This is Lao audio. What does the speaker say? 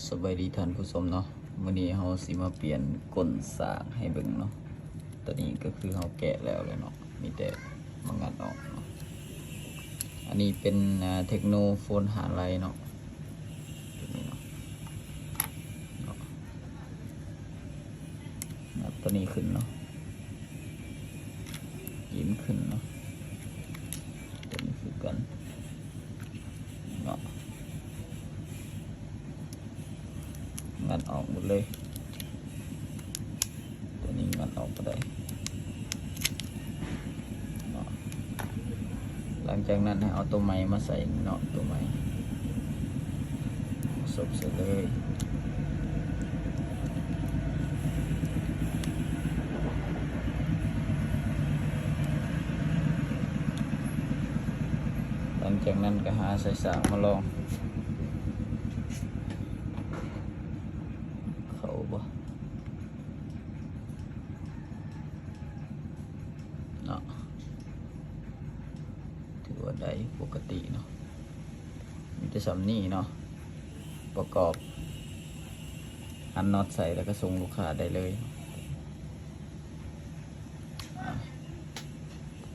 ສະບາຍດີທ່ານຜູ້ຊົມເນາະ, ມື້ນີ້ເຮົາຊິມາປ່ຽນກົ້ນສາກໃຫ້ເບິ່ງເນາະ. ຕອນນີ້ກໍຄືເຮົາແກະແລ້ວແຫຼະເນາະ, ມີແຕ່ມາງັດອອກເນາະ. ອັນນີ້ເປັນ ອ່າ ເທັກໂນໂຟນຫ້າໄລເນາະ, ຕົວນີ້ເນາະ. ເນາະ ງັດຕົວນີ້ຂຶ້ນເນາະ, ອີມຂຶ້ນເນາະ, ຕົວນີ້ຄືກັນເນາະ. ງັດອອກໝົດເລີຍ, ຕົວນີ້ງັດອອກບໍ່ໄດ້ເນາະ. ຫຼັງຈາກນັ້ນໃຫ້ເອົາຕົວໃໝ່ມາໃສ່ເນາະ, ຕົວໃໝ່ສົບໃສ່ເລີຍ. ຫຼັງຈາກນັ້ນກໍຫາໃສ່ສາກມາລອງ ເຂົ້າບໍ່ເນາະ. ຖືວ່າໄດ້ປົກກະຕິເນາະ, ມີແຕ່ສ່ຳນີ້ເນາະ. ປະກອບອັນນັອດໃສ່ ແລ້ວກໍສົ່ງລູກຄ້າໄດ້ເລີຍ.